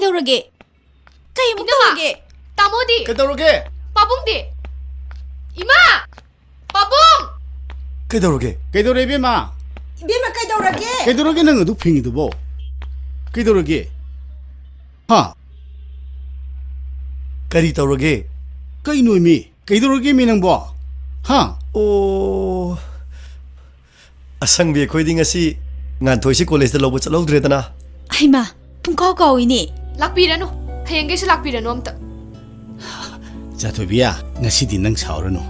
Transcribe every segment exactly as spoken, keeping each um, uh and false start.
ꯀꯩꯗꯧꯔꯒꯦ? ꯀꯩ ꯑꯃꯨꯛ ꯏꯅꯝꯃ! ꯇꯧꯔꯒꯦ? ꯇꯥꯃꯣꯗꯤ? ꯀꯩꯗꯧꯔꯒꯦ? ꯄꯥꯕꯨꯡꯗꯤ? ꯏꯃꯥ! ꯄꯥꯕꯨꯡ! ꯀꯩꯗꯧꯔꯒꯦ? ꯀꯩꯗꯧꯔꯦ, ꯏꯕꯦꯝꯃ? ꯏꯕꯦꯝꯃ, ꯀꯩꯗꯧꯔꯒꯦ? ꯀꯩꯗꯧꯔꯒꯦ ꯅꯪ ꯑꯗꯨ ꯐꯤꯡꯉꯤꯗꯨꯕꯣ? ꯀꯩꯗꯧꯔꯒꯦ? ꯍꯥ? ꯀꯔꯤ ꯇꯧꯔꯒꯦ? ꯀꯩꯅꯣ ꯃꯤ? ꯀꯩꯗꯧꯔꯒꯦ ꯃꯤ ꯅꯪꯕꯣ? ꯍꯥ? ꯑꯣ, ꯑꯁꯪꯕꯤ ꯑꯩꯈꯣꯏꯗꯤ ꯉꯁꯤ ꯉꯥꯟꯊꯣꯏꯁꯤ ꯀꯣꯂꯦꯖꯇ ꯂꯧꯕ ꯆꯠꯍꯧꯗ꯭ꯔꯦꯗꯅ꯫ ꯍꯩꯃꯥ, ꯄꯨꯡꯀꯥꯎ ꯀꯥꯎꯏꯅꯦ꯫ ꯂꯥꯛꯄꯤꯔꯅꯨ, ꯍꯌꯦꯡꯈꯩꯁꯨ ꯂꯥꯛꯄꯤꯔꯅꯨ ꯑꯝꯇ꯫ ꯆꯥꯊꯣꯏꯕꯤꯌꯥ, ꯉꯁꯤꯗꯤ ꯅꯪ ꯁꯥꯎꯔꯅꯨ꯫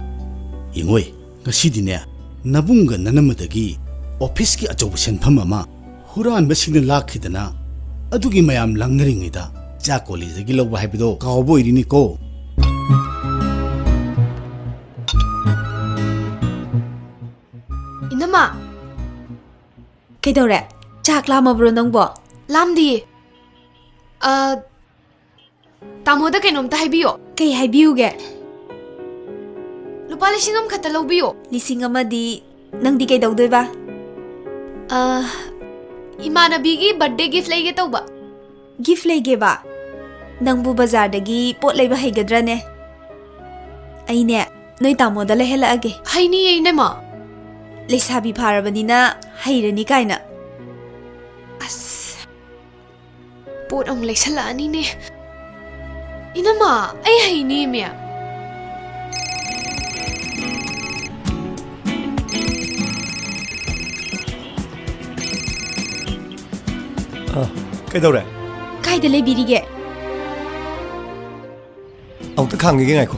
ꯌꯦꯡꯉꯣꯏ, ꯉꯁꯤꯗꯤꯅꯦ, ꯅꯕꯨꯡꯒ ꯅꯅꯝꯃꯗꯒꯤ ꯑꯣꯐꯤꯁꯀꯤ ꯑꯆꯧꯕ ꯁꯦꯟꯐꯝ ꯑꯃ ꯍꯨꯔꯥꯟꯕꯁꯤꯡꯅ ꯂꯥꯛꯈꯤꯗꯅ, ꯑꯗꯨꯒꯤ ꯃꯌꯥꯝ ꯂꯪꯅꯔꯤꯉꯩꯗ ꯆꯥꯛ ꯀꯣꯂꯤꯗꯒꯤ ꯂꯧꯕ ꯍꯥꯏꯕꯗꯣ ꯀꯥꯎꯕ ꯑꯣꯏꯔꯤꯅꯤꯀꯣ꯫ ꯏꯅꯝꯃ! ꯀꯩꯗꯧꯔꯦ? ꯆꯥꯛ ꯂꯥꯝꯃꯕ꯭ꯔꯣ ꯅꯪꯕꯣ? ꯂꯥꯝꯗꯤꯌꯦ꯫ ꯑ, ꯇꯥꯃꯣꯗ ꯀꯩꯅꯣꯝꯇ ꯍꯥꯏꯕꯤꯌꯣ꯫ ꯀꯩ ꯍꯥꯏꯕꯤꯌꯨꯒꯦ? ꯂꯨꯄꯥ ꯂꯤꯁꯤꯡ ꯑꯃꯈꯛꯇ ꯂꯧꯕꯤꯌꯣ꯫ ꯂꯤꯁꯤꯡ ꯑꯃꯗꯤ ꯅꯪꯗꯤ ꯀꯩꯗꯧꯗꯣꯏꯕ? ꯑ, ꯏꯃꯥꯟꯅꯕꯤꯒꯤ birthday gift ꯂꯩꯒꯦ ꯇꯧꯕ꯫ Gift ꯂꯩꯒꯦꯕ? ꯅꯪꯕꯨ ꯕꯖꯥꯔꯗꯒꯤ ꯄꯣꯠ ꯂꯩꯕ ꯍꯩꯒꯗ꯭ꯔꯅꯦ? ꯑꯩꯅꯦ, ꯅꯣꯏ ꯇꯥꯃꯣꯗ ꯂꯩꯍꯜꯂꯛꯑꯒꯦ꯫ ꯍꯩꯅꯤꯌꯦ, ꯏꯅꯝꯃ꯫ ꯂꯩꯁꯥꯕꯤ ꯐꯥꯔꯕꯅꯤꯅ ꯍꯩꯔꯅꯤ ꯀꯥꯏꯅ꯫ ꯑꯁ, ꯄꯣꯠ ꯑꯃꯨꯛ ꯂꯩꯁꯜꯂꯛꯑꯅꯤꯅꯦ꯫ ꯏꯅꯝꯃ, ꯑꯩ ꯍꯩꯅꯤꯃꯤ꯫ ꯑ, ꯀꯩꯗꯧꯔꯦ? ꯀꯥꯏꯗ ꯂꯩꯕꯤꯔꯤꯒꯦ? ꯑꯃꯨꯛꯇ ꯈꯥꯝꯈꯤꯒꯦ, ꯉꯥꯏꯈꯣ꯫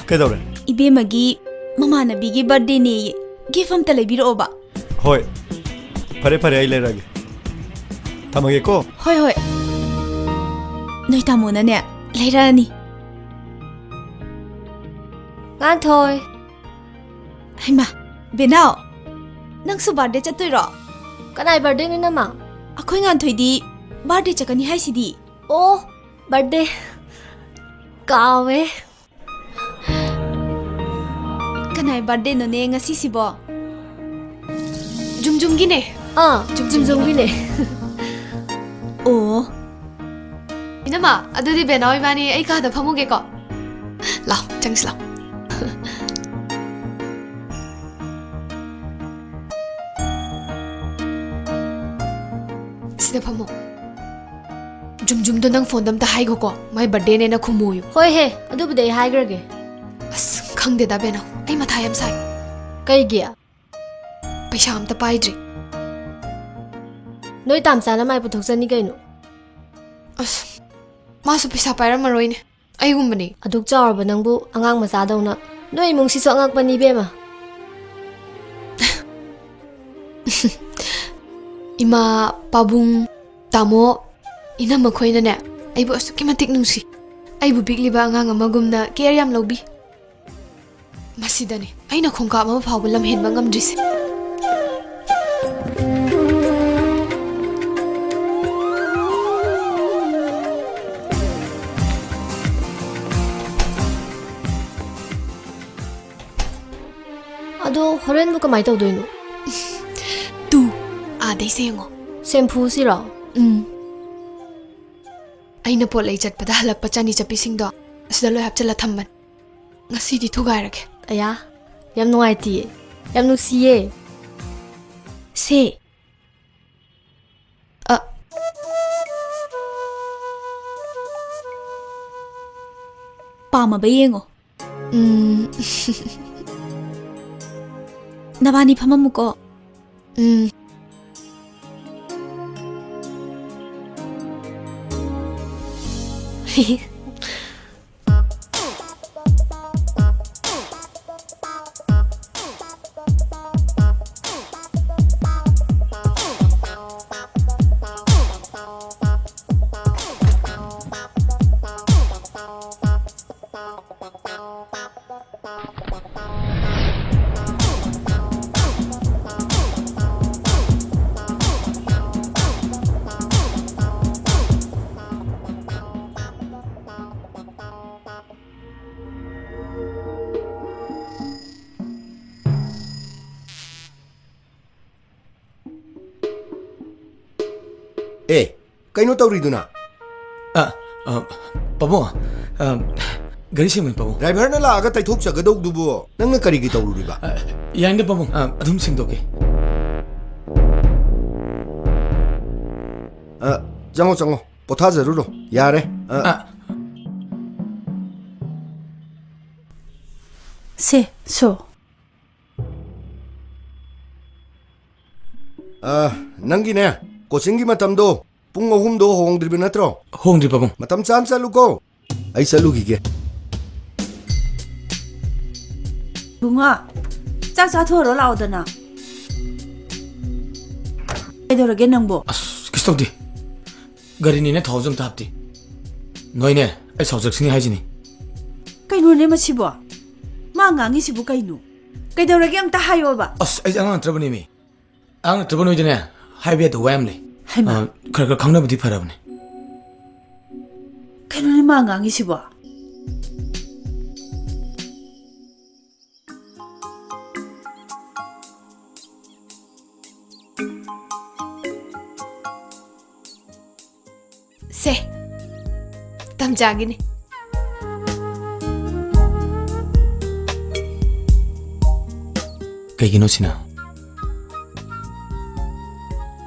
ꯀꯩꯗꯧꯔꯦ? ꯏꯕꯦꯝꯃꯒꯤ ꯃꯃꯥꯟꯅꯕꯤꯒꯤ birthdayꯅꯦꯌꯦ꯫ Gift ꯑꯝꯇ ꯂꯩꯕꯤꯔꯛꯑꯣꯕ꯫ ꯍꯣꯏ꯫ ꯐꯔꯦ, ꯐꯔꯦ, ꯑꯩ ꯂꯩꯔꯛꯑꯒꯦ꯫ ꯊꯝꯃꯒꯦꯀꯣ꯫ ꯍꯣꯏ, ꯍꯣꯏ꯫ ꯅꯣꯏ ꯇꯥꯃꯣꯅꯅꯦ, ꯂꯩꯔꯛꯑꯅꯤ꯫ ꯉꯥꯟꯊꯣꯏ꯫ ꯍꯩꯃꯥ, ꯕꯦꯅꯥꯎ, ꯅꯪꯁꯨ birthday ꯆꯠꯇꯣꯏꯔꯣ? ꯀꯅꯥꯏ birthdayꯅꯣ, ꯏꯅꯝꯃ? ꯑꯩꯈꯣꯏ ꯉꯥꯟꯊꯣꯏꯗꯤ birthday ꯆꯠꯀꯅꯤ ꯍꯥꯏꯁꯤꯗꯤ꯫ ꯑꯣ, birthday꯫ ꯀꯥꯎꯋꯦ꯫ ꯀꯅꯥꯏ birthdayꯅꯣꯅꯦ ꯉꯁꯤꯁꯤꯕꯣ? ꯖꯨꯝꯖꯨꯝꯒꯤꯅꯦ꯫ ꯑꯥ, ꯆꯨꯝ, ꯆꯨꯝ, ꯆꯨꯝꯖꯨꯝꯒꯤꯅꯦ꯫ ꯑꯣ꯫ ꯏꯅꯝꯃ, ꯑꯗꯨꯗꯤ ꯕꯦꯅꯥꯎ ꯏꯕꯥꯅꯤ ꯑꯩ ꯀꯥꯗ ꯐꯝꯃꯨꯒꯦꯀꯣ꯫ ꯂꯥꯎ, ꯆꯪꯁꯤ ꯂꯥꯎ꯫ ꯁꯤꯗ ꯐꯝꯃꯣ꯫ ꯖꯨꯝꯖꯨꯝꯗꯣ ꯅꯪ ꯐꯣꯟꯗ ꯑꯝꯇ ꯍꯥꯏꯈꯣꯀꯣ, ꯃꯥꯏ ꯕꯥꯔꯗꯦꯅꯦꯅ ꯈꯨꯝꯃꯣꯌꯨ꯫ ꯍꯣꯏ ꯍꯦ, ꯑꯗꯨꯕꯨꯗꯤ ꯑꯩ ꯍꯥꯏꯈ꯭ꯔꯒꯦ꯫ ꯑꯁ, ꯈꯪꯗꯦꯗ ꯕꯦꯅꯥꯎ, ꯑꯩ ꯃꯊꯥ ꯌꯥꯝ ꯁꯥꯏ꯫ ꯀꯩꯒꯤ? ꯄꯩꯁꯥ ꯑꯝꯇ ꯄꯥꯏꯗ꯭ꯔꯤ꯫ ꯅꯣꯏ ꯇꯥꯝꯆꯥꯅ ꯃꯥꯏ ꯄꯨꯊꯣꯛꯆꯅꯤ ꯀꯩꯅꯣ꯫ ꯑꯁ, ꯃꯥꯁꯨ ꯄꯩꯁꯥ ꯄꯥꯏꯔꯝꯃꯔꯣꯏꯅꯦ, ꯑꯩꯒꯨꯝꯕꯅꯤ꯫ ꯑꯗꯨꯛ ꯆꯥꯎꯔꯕ ꯅꯪꯕꯨ ꯑꯉꯥꯡ ꯃꯆꯥꯗꯧꯅ ꯅꯣꯏ ꯏꯃꯨꯡꯁꯤꯁꯨ ꯑꯉꯛꯄꯅꯤ ꯏꯕꯦꯝꯃ꯫ ꯏꯃꯥ, ꯄꯥꯕꯨꯡ, ꯇꯥꯃꯣ, ꯏꯅꯝꯃ ꯈꯣꯏꯅꯅꯦ ꯑꯩꯕꯨ ꯑꯁꯨꯛꯀꯤ ꯃꯇꯤꯛ ꯅꯨꯡꯁꯤ꯫ ꯑꯩꯕꯨ ꯄꯤꯛꯂꯤꯕ ꯑꯉꯥꯡ ꯑꯃꯒꯨꯝꯅ care ꯌꯥꯝ ꯂꯧꯕꯤ꯫ ꯃꯁꯤꯗꯅꯤ ꯑꯩꯅ ꯈꯣꯡꯀꯥꯞ ꯑꯃ ꯐꯥꯎꯕ ꯂꯝꯍꯦꯟꯕ ꯉꯝꯗ꯭ꯔꯤꯁꯦ꯫ ꯑꯗꯣ ꯍꯣꯔꯦꯟꯕꯨ ꯀꯃꯥꯏ ꯇꯧꯗꯣꯏꯅꯣ? ꯇꯨ, ꯑꯥꯗꯩꯁꯦ ꯌꯦꯡꯉꯣ꯫ ꯁꯦꯝꯐꯨꯁꯤꯔꯣ? ꯎꯝ꯫ ꯑꯩꯅ ꯄꯣꯠ ꯂꯩ ꯆꯠꯄꯗ ꯍꯜꯂꯛꯄ ꯆꯥꯅꯤ ꯆꯠꯄꯤꯁꯤꯡꯗꯣ ꯑꯁꯤꯗ ꯂꯣꯏ ꯍꯥꯞꯆꯤꯜꯂ ꯊꯝꯕꯅꯤ꯫ ꯉꯁꯤꯗꯤ ꯊꯨꯒꯥꯏꯔꯒꯦ꯫ ꯑꯌꯥ, ꯌꯥꯝ ꯅꯨꯡꯉꯥꯏꯇꯤꯌꯦ꯫ ꯌꯥꯝ ꯅꯨꯡꯁꯤꯌꯦ꯫ ꯁꯦ꯫ ꯑ꯫ ꯄꯥꯝꯃꯕ ꯌꯦꯡꯉꯣ꯫ ꯎꯝ꯫ ꯅꯕꯥꯅꯤ ꯐꯝꯃꯝꯃꯨꯀꯣ꯫ ꯎꯝ꯫ ꯑꯦ, ꯀꯩꯅꯣ ꯇꯧꯔꯤꯗꯨꯅ? ꯑ, ꯑ, ꯄꯥꯕꯨꯡ, ꯑ, ꯒꯥꯔꯤ ꯁꯦꯝꯕꯅꯤ, ꯄꯥꯕꯨꯡ꯫ ꯗ꯭ꯔꯥꯏꯚꯔꯅ ꯂꯥꯛꯑꯒ ꯇꯩꯊꯣꯛꯆꯒꯗꯧꯗꯨꯕꯨ ꯅꯪꯅ ꯀꯔꯤꯒꯤ ꯇꯧꯔꯨꯔꯤꯕ? ꯑ, ꯌꯥꯅꯤꯗ, ꯄꯥꯕꯨꯡ꯫ ꯑ, ꯑꯗꯨꯝ ꯁꯦꯡꯗꯣꯛꯀꯦ꯫ ꯑ, ꯆꯪꯉꯣ, ꯆꯪꯉꯣ꯫ ꯄꯣꯊꯥꯖꯔꯨꯔꯣ꯫ ꯌꯥꯔꯦ꯫ ꯑ꯫ ꯑ꯫ ꯁꯦ, ꯁꯣ꯫ ꯑ, ꯅꯪꯒꯤꯅꯦ, ꯀꯣꯆꯤꯡꯒꯤ ꯃꯇꯝꯗꯣ ꯄꯨꯡ ꯑꯍꯨꯝꯗꯣ ꯍꯣꯡꯗ꯭ꯔꯤꯕ ꯅꯠꯇ꯭ꯔꯣ? ꯍꯣꯡꯗ꯭ꯔꯤ, ꯄꯥꯕꯨꯡ꯫ ꯃꯇꯝ ꯆꯥꯅ ꯆꯠꯂꯨꯀꯣ꯫ ꯑꯩ ꯆꯠꯂꯨꯈꯤꯒꯦ꯫ ꯕꯨꯡꯉꯣ, ꯆꯥꯛ ꯆꯥꯊꯣꯛꯑꯔꯣ ꯂꯥꯛꯑꯣꯗꯅ꯫ ꯀꯩꯗꯧꯔꯒꯦ ꯅꯪꯕꯣ? ꯑꯁ, ꯀꯩꯁꯨ ꯇꯧꯗꯦ꯫ ꯒꯥꯔꯤꯅꯤꯅ ꯊꯥꯎꯁꯨ ꯑꯝꯇ ꯍꯥꯞꯇꯦ꯫ ꯅꯣꯏꯅꯦ, ꯑꯩ ꯁꯥꯎꯖꯔꯛꯁꯤꯅꯤ ꯍꯥꯏꯁꯤꯅꯤ꯫ ꯀꯩꯅꯣꯅꯦ ꯃꯁꯤꯕꯣ? ꯃꯥ ꯉꯥꯡꯉꯤꯁꯤꯕꯨ ꯀꯩꯅꯣ? ꯀꯩꯗꯧꯔꯒꯦ ꯑꯝꯇ ꯍꯥꯏꯌꯣꯕ꯫ ꯑꯁ, ꯑꯩꯁꯦ ꯑꯉꯥꯡ ꯅꯠꯇ꯭ꯔꯕꯅꯦꯃꯤ꯫ ꯑꯉꯥꯡ ꯅꯠꯇ꯭ꯔꯕ ꯅꯣꯏꯗꯅꯦ ꯍꯥꯏꯕ ꯌꯥꯗꯕ ꯋꯥ ꯌꯥꯝ ꯂꯩ꯫ ꯍꯩꯃꯥ꯫ ꯑ, ꯈꯔ ꯈꯔ ꯈꯪꯅꯕꯗꯤ ꯐꯔꯕꯅꯦ꯫ ꯀꯩꯅꯣꯅꯦ ꯃꯥ ꯉꯥꯡꯉꯤꯁꯤꯕꯣ? ꯁꯦ, ꯇꯝꯆꯥꯒꯤꯅꯤ꯫ ꯀꯩꯒꯤꯅꯣ ꯁꯤꯅ?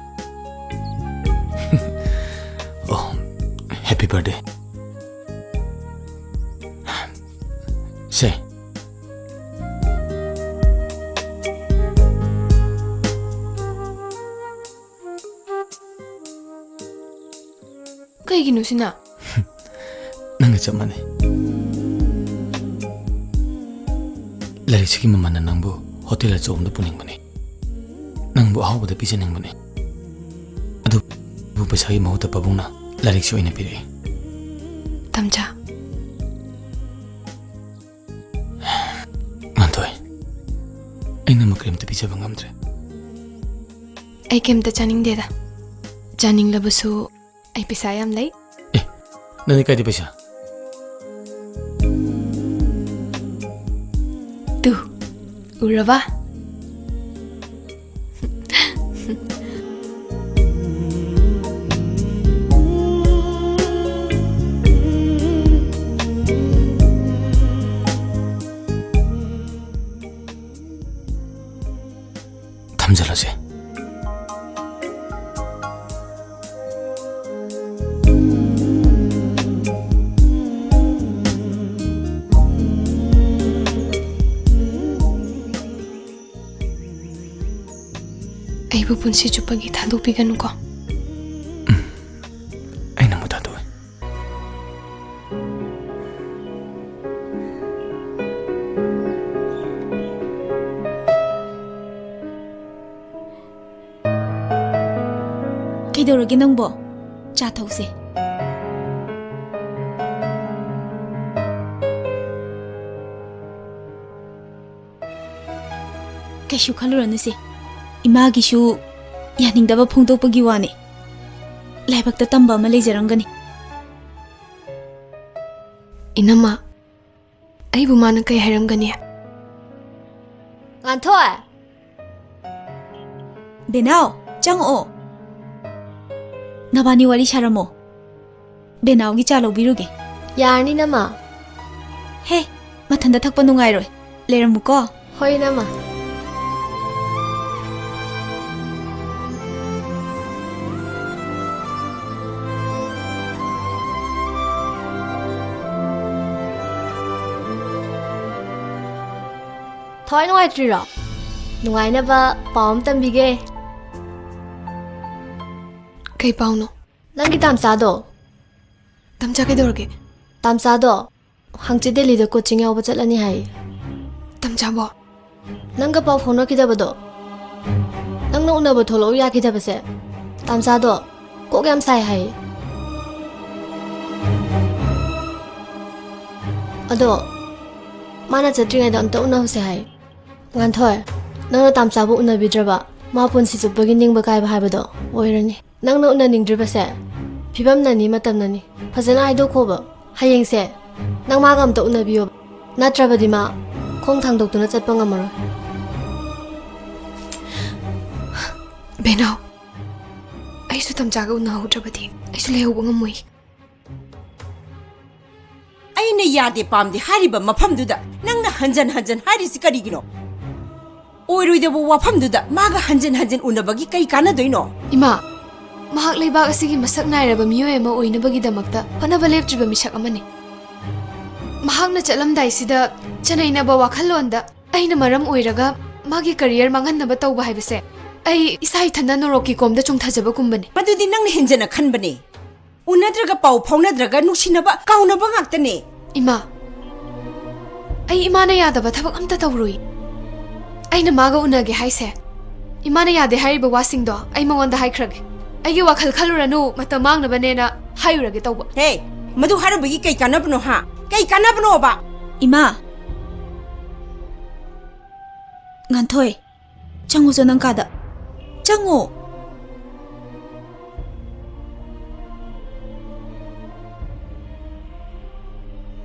ꯑꯣ, happy birthday꯫ ꯁꯦ꯫ ꯀꯩꯒꯤꯅꯣ ꯁꯤꯅ? ꯅꯪꯒ ꯆꯞ ꯃꯥꯟꯅꯩ꯫ ꯂꯥꯏꯔꯤꯛꯁꯤꯒꯤ ꯃꯃꯜꯅ ꯅꯪꯕꯨ ꯍꯣꯇꯦꯜ ꯑꯆꯧꯕꯗ ꯄꯨꯅꯤꯡꯕꯅꯤ, ꯅꯪꯕꯨ ꯑꯍꯥꯎꯕꯗ ꯄꯤꯖꯅꯤꯡꯕꯅꯤ, ꯑꯗꯨꯕꯨ ꯄꯩꯁꯥꯒꯤ ꯃꯍꯨꯠꯇ ꯄꯥꯕꯨꯡꯅ ꯂꯥꯏꯔꯤꯛꯁꯤ ꯑꯣꯏꯅ ꯄꯤꯔꯛꯏ꯫ ꯇꯝꯆꯥ꯫ ꯉꯥꯟꯊꯣꯏ, ꯑꯩ ꯅꯪꯕꯨ ꯀꯔꯤꯝꯇ ꯄꯤꯖꯕ ꯉꯝꯗ꯭ꯔꯦ꯫ ꯑꯩ ꯀꯩꯝꯇ ꯆꯥꯅꯤꯡꯗꯦꯗ꯫ ꯆꯥꯅꯤꯡꯂꯕꯁꯨ ꯑꯩ ꯄꯩꯁꯥ ꯌꯥꯝ ꯂꯩ꯫ ꯑꯦ, ꯅꯪꯗꯤ ꯀꯥꯏꯗ ꯄꯩꯁꯥ? ꯇꯨ, ꯎꯔꯕ? ꯄꯨꯟꯁꯤ ꯆꯨꯞꯄꯒꯤ ꯊꯥꯗꯣꯛꯄꯤꯒꯅꯨꯀꯣ꯫ ꯑꯩꯅ ꯑꯃꯨꯛ ꯊꯥꯗꯣꯛꯑꯦ꯫ ꯀꯩꯗꯧꯔꯒꯦ ꯅꯪꯕꯣ? ꯆꯥ ꯊꯛꯎꯁꯦ꯫ ꯀꯩꯁꯨ ꯈꯜꯂꯨꯔꯅꯨꯁꯦ꯫ ꯏꯃꯥꯒꯤꯁꯨ ꯌꯥꯅꯤꯡꯗꯕ ꯐꯣꯡꯗꯣꯛꯄꯒꯤ ꯋꯥꯅꯤ꯫ ꯂꯥꯏꯕꯛꯇ ꯇꯝꯕ ꯑꯃ ꯂꯩꯖꯔꯝꯒꯅꯤ꯫ ꯏꯅꯝꯃ, ꯑꯩꯕꯨ ꯃꯥꯅ ꯀꯩ ꯍꯥꯏꯔꯝꯒꯅꯤ? ꯉꯥꯟꯊꯣꯏ! ꯕꯦꯅꯥꯎ, ꯆꯪꯉꯛꯑꯣ꯫ ꯅꯕꯥꯅꯤ ꯋꯥꯔꯤ ꯁꯥꯔꯝꯃꯣ꯫ ꯕꯦꯅꯥꯎꯒꯤ ꯆꯥ ꯂꯧꯕꯤꯔꯨꯒꯦ꯫ ꯌꯥꯔꯅꯤ, ꯅꯃ꯫ ꯍꯦ, ꯃꯊꯟꯇ ꯊꯛꯄ ꯅꯨꯡꯉꯥꯏꯔꯣꯏ꯫ ꯂꯩꯔꯝꯃꯨꯀꯣ꯫ ꯍꯣꯏ, ꯅꯃ꯫ ꯊꯋꯥꯏ ꯅꯨꯡꯉꯥꯏꯇ꯭ꯔꯤꯔꯣ? ꯅꯨꯡꯉꯥꯏꯅꯕ ꯄꯥꯎ ꯑꯃ ꯇꯝꯕꯤꯒꯦ꯫ ꯀꯩ ꯄꯥꯎꯅꯣ? ꯅꯪꯒꯤ ꯇꯥꯝꯆꯥꯗꯣ꯫ ꯇꯥꯝꯆꯥ ꯀꯩꯗꯧꯔꯒꯦ? ꯇꯥꯝꯆꯥꯗꯣ ꯍꯪꯆꯤꯠ ꯗꯦꯜꯂꯤꯗ ꯀꯣꯆꯤꯡ ꯌꯥꯎꯕ ꯆꯠꯂꯅꯤ ꯍꯥꯏ꯫ ꯇꯥꯝꯆꯥꯕꯣ? ꯅꯪꯒ ꯄꯥꯎ ꯐꯥꯎꯅꯈꯤꯗꯕꯗꯣ, ꯅꯪꯅ ꯎꯅꯕ ꯊꯣꯛꯂꯛꯎ ꯌꯥꯈꯤꯗꯕꯁꯦ, ꯇꯥꯝꯆꯥꯗꯣ ꯀꯣꯛ ꯌꯥꯝ ꯁꯥꯏ ꯍꯥꯏ꯫ ꯑꯗꯣ ꯃꯥꯅ ꯆꯠꯇ꯭ꯔꯤꯉꯩꯗ ꯑꯝꯇ ꯎꯅꯍꯧꯁꯦ ꯍꯥꯏ꯫ ꯉꯥꯟꯊꯣꯏ, ꯅꯪꯅ ꯇꯥꯝꯆꯥꯕꯨ ꯎꯅꯕꯤꯗ꯭ꯔꯕ, ꯃꯥ ꯄꯨꯟꯁꯤ ꯆꯨꯞꯄꯒꯤ ꯅꯤꯡꯕ ꯀꯥꯏꯕ ꯍꯥꯏꯕꯗꯣ ꯑꯣꯏꯔꯅꯤ꯫ ꯅꯪꯅ ꯎꯅꯅꯤꯡꯗ꯭ꯔꯤꯕꯁꯦ ꯐꯤꯕꯝꯅꯅꯤ, ꯃꯇꯝꯅꯅꯤ꯫ ꯐꯖꯅ ꯍꯥꯏꯗꯣꯛꯈꯣꯕ꯫ ꯍꯌꯦꯡꯁꯦ ꯅꯪ ꯃꯥꯒ ꯑꯝꯇ ꯎꯅꯕꯤꯌꯣ, ꯅꯠꯇ꯭ꯔꯕꯗꯤ ꯃꯥ ꯈꯣꯡ ꯊꯥꯡꯗꯣꯛꯇꯨꯅ ꯆꯠꯄ ꯉꯝꯃꯔꯣꯏ꯫ ꯕꯦꯅꯥꯎ, ꯑꯩꯁꯨ ꯇꯥꯝꯆꯥꯒ ꯎꯅꯍꯧꯗ꯭ꯔꯕꯗꯤ ꯑꯩꯁꯨ ꯂꯩꯍꯧꯕ ꯉꯝꯃꯣꯏ꯫ ꯑꯩꯅ ꯌꯥꯗꯦ ꯄꯥꯝꯗꯦ ꯍꯥꯏꯔꯤꯕ ꯃꯐꯝꯗꯨꯗ ꯅꯪꯅ ꯍꯟꯖꯟ ꯍꯟꯖꯟ ꯍꯥꯏꯔꯤꯁꯤ ꯀꯔꯤꯒꯤꯅꯣ? ꯑꯣꯏꯔꯣꯏꯗꯕ ꯋꯥꯐꯝꯗꯨꯗ ꯃꯥꯒ ꯍꯟꯖꯟ ꯍꯟꯖꯟ ꯎꯅꯕꯒꯤ ꯀꯩ ꯀꯥꯟꯅꯗꯣꯏꯅꯣ? ꯏꯃꯥ, ꯃꯍꯥꯛ ꯂꯩꯕꯥꯛ ꯑꯁꯤꯒꯤ ꯃꯁꯛ ꯅꯥꯏꯔꯕ ꯃꯤꯑꯣꯏ ꯑꯃ ꯑꯣꯏꯅꯕꯒꯤꯗꯃꯛꯇ ꯍꯣꯠꯅꯕ ꯂꯦꯞꯇ꯭ꯔꯤꯕ ꯃꯤꯁꯛ ꯑꯃꯅꯤ꯫ ꯃꯍꯥꯛꯅ ꯆꯠꯂꯝꯗꯥꯏꯁꯤꯗ ꯆꯅꯩꯅꯕ ꯋꯥꯈꯜꯂꯣꯟꯗ ꯑꯩꯅ ꯃꯔꯝ ꯑꯣꯏꯔꯒ ꯃꯥꯒꯤ career ꯃꯥꯡꯍꯟꯅꯕ ꯇꯧꯕ ꯍꯥꯏꯕꯁꯦ ꯑꯩ ꯏꯁꯥ ꯏꯊꯟꯗ ꯅꯣꯔꯣꯛꯀꯤ ꯀꯣꯝꯗ ꯆꯣꯡꯊꯖꯕꯒꯨꯝꯕꯅꯤ꯫ ꯃꯗꯨꯗꯤ ꯅꯪꯅ ꯍꯦꯟꯖꯅ ꯈꯟꯕꯅꯦ꯫ ꯎꯅꯗ꯭ꯔꯒ ꯄꯥꯎ ꯐꯥꯎꯅꯗ꯭ꯔꯒ ꯅꯨꯡꯁꯤꯅꯕ ꯀꯥꯎꯅꯕ ꯉꯥꯛꯇꯅꯦ꯫ ꯏꯃꯥ, ꯑꯩ ꯏꯃꯥꯅ ꯌꯥꯗꯕ ꯊꯕꯛ ꯑꯝꯇ ꯇꯧꯔꯨꯏ꯫ ꯑꯩꯅ ꯃꯥꯒ ꯎꯅꯒꯦ ꯍꯥꯏꯁꯦ, ꯏꯃꯥꯅ ꯌꯥꯗꯦ ꯍꯥꯏꯔꯤꯕ ꯋꯥꯁꯤꯡꯗꯣ ꯑꯩ ꯃꯉꯣꯟꯗ ꯍꯥꯏꯈ꯭ꯔꯒꯦ꯫ ꯑꯩꯒꯤ ꯋꯥꯈꯜ ꯈꯜꯂꯨꯔꯅꯨ, ꯃꯇꯝ ꯃꯥꯡꯅꯕꯅꯦꯅ ꯍꯥꯏꯔꯨꯔꯒꯦ ꯇꯧꯕ꯫ ꯍꯦ, ꯃꯗꯨ ꯍꯥꯏꯔꯨꯕꯒꯤ ꯀꯩ ꯀꯥꯟꯅꯕꯅꯣ, ꯍꯥ? ꯀꯩ ꯀꯥꯟꯅꯕꯅꯣꯕ? ꯏꯃꯥ! ꯉꯥꯟꯊꯣꯏ, ꯆꯪꯉꯨꯆꯣ ꯅꯪ ꯀꯥꯗ꯫ ꯆꯪꯉꯣ꯫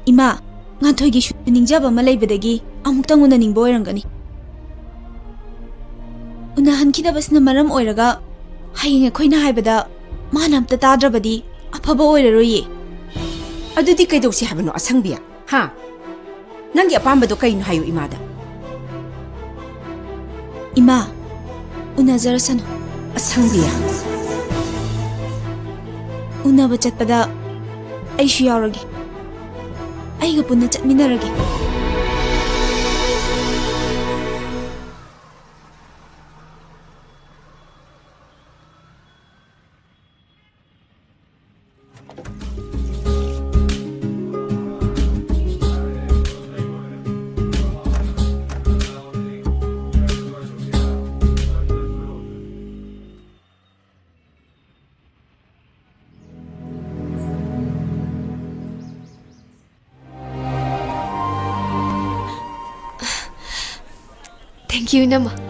ꯏꯃꯥ, ꯉꯥꯟꯊꯣꯏꯒꯤꯁꯨ ꯅꯤꯡꯖꯕ ꯑꯃ ꯂꯩꯕꯗꯒꯤ ꯑꯃꯨꯛꯇꯪ ꯎꯅꯅꯤꯡꯕ ꯑꯣꯏꯔꯝꯒꯅꯤ꯫ ꯎꯅꯍꯟꯈꯤꯗꯕꯁꯤꯅ ꯃꯔꯝ ꯑꯣꯏꯔꯒ ꯍꯌꯦꯡ ꯑꯩꯈꯣꯏꯅ ꯍꯥꯏꯕꯗ ꯃꯥꯅ ꯑꯝꯇ ꯇꯥꯗ꯭ꯔꯕꯗꯤ ꯑꯐꯕ ꯑꯣꯏꯔꯔꯣꯏꯌꯦ꯫ ꯑꯗꯨꯗꯤ ꯀꯩꯗꯧꯁꯤ ꯍꯥꯏꯕꯅꯣ, ꯑꯁꯪꯕꯤ? ꯍꯥ? ꯅꯪꯒꯤ ꯑꯄꯥꯝꯕꯗꯣ ꯀꯩꯅꯣ ꯍꯥꯏꯌꯨ ꯏꯃꯥꯗ꯫ ꯏꯃꯥ, ꯎꯅꯖꯔꯁꯅꯨ꯫ ꯑꯁꯪꯕꯤ꯫ ꯎꯅꯕ ꯆꯠꯄꯗ ꯑꯩꯁꯨ ꯌꯥꯎꯔꯒꯦ꯫ ꯑꯩꯒ ꯄꯨꯟꯅ ꯆꯠꯃꯤꯟꯅꯔꯒꯦ꯫ Thank you, ꯏꯅꯝꯃ꯫